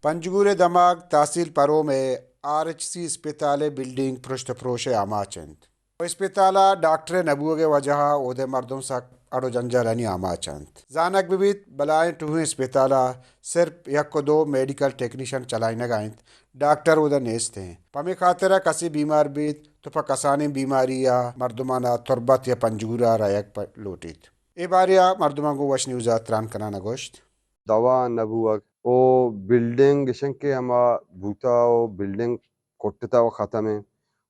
پنجگور ءِ دمگ تحصیل پروم ءِ آر ایچ سی اسپتال ءِ بلڈنگ پرشت ءُ پروش ءِ آماچ اِنت۔ ءُ اسپتال ءِ ڈاکٹر ءِ نہ بوگ ءِ وجہ ءَ اود ءِ مردم سک اڑ ءُ جنجالانی آماچ اَنت۔ زانگ بہ بیت، بلاہیں ٹوہیں اسپتال ءَ صرف یک ءُ دو میڈیکل ٹیکنیشن چلائینگ ءَ اَنت، ڈاکٹر اود ءَ نیست اِنت۔ پمے خاطر ءَ کسے بیمار بیت تو پہ کسانیں بیماری ءَ مردمان ءَ تربت یا پنجگور ءَ رہگ پ-، لوٹیت۔ اے بارے ءَ مردماں گوں وش نیوز ءَ تران کنان ءَ گوشت۔ دوا نہ بوگ او بلڈنگ گشن کہ ہما بوتا او بلڈنگ کٹتا و ختم ایں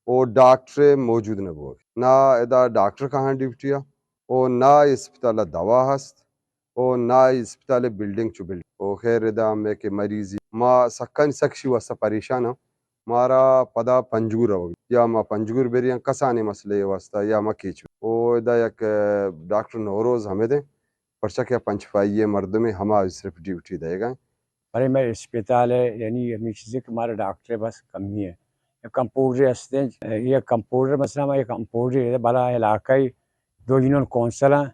او ڈاکٹر موجود نہ بوگ، نہ ادا ڈاکٹر کہاں ڈیوٹی ءَ او نہ اسپتال ءَ دوا ہست او نہ اسپتال ءِ بلڈنگ چو بلڈنگ۔ او خیر ادا ہمے کہ مریضی ما سکانی سک شی واسطہ پریشان ہاں۔ مارا پدا پنجگور روگ یا ما پنجگور بریاں کسانیں مسئلے واسطہ یا ما کیچ۔ او ادا یک، ڈاکٹر نوروز حمید ایں، پرچا کہ پنچ پائی ءِ مردمے ہما صرف ڈیوٹی دئیگ ءَ ایں۔ بلے مئے اسپتال ءَ یعنی ہمے چیزے کہ مارا ڈاکٹر ءِ بس کمی ایں۔ یک کمپاؤنڈر ہست ایں، یک کمپاؤنڈر مثلاً ہما یک کمپاؤنڈر بلا علاقہ ءِ دو یونین کونسل ایں،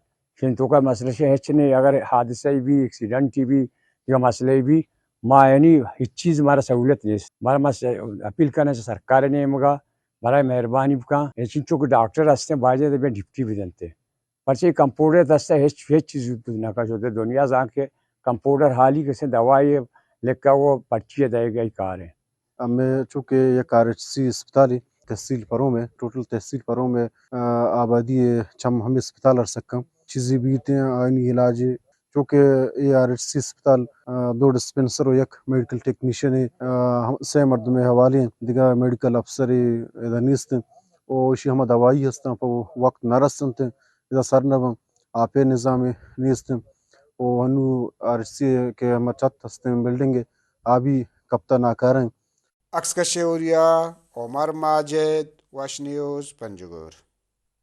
شن توکا مسئلہ شے ہچ نہیں، اگر حادثہ بی، ایکسیڈنٹ بی، یا مسئلہ بی، ما یعنی ہچ چیز مارا سہولت نیست۔ مارا ما س-، اپیل کناں چہ سرکار ءِ نیمگا، برائے مہربانی بکن، ہچ چونکہ ڈاکٹر ہستیں، باید بیا ڈیوٹی بدنتے۔ پرچہ کمپاؤنڈر دستا ہچ، ہچ چیز نہ کشوتے۔ دنیا زان کہ کمپاؤنڈر حالی کسے دوائی لکھا وہ پرچی دئیگ ءِ کار ایں۔ ہمے چونکہ یک آر ایچ سی اسپتالے تحصیل پروم ءِ، ٹوٹل تحصیل پروم ءِ، آ، آبادی ءِ چم ہمے اسپتال ءَ رسکاں۔ چیزے بیت ایں، آیانی علاج ءَ، چونکہ اے آر ایچ سی اسپتال، آ، دو ڈسپنسر و یک میڈیکل ٹیکنیشن ءِ، آ، ہم-، سے مردم ءِ حوالے ایں، دگہ میڈیکل افسرے ادا نیست ایں۔ او ایشی ہما دوائی ہستاں پہ وقت نہ رسنت ایں، ادا سر نہ باں، آپ ءِ نظامے نیست ایں۔ او ہنو آر ایچ سی ءِ کہ ہما چھت ہستیں بلڈنگ ءِ، آ بی کپتا ناکارہ ایں۔ عکس کش ءِ اوریا عمر ماجد، وش نیوز، پنجگور۔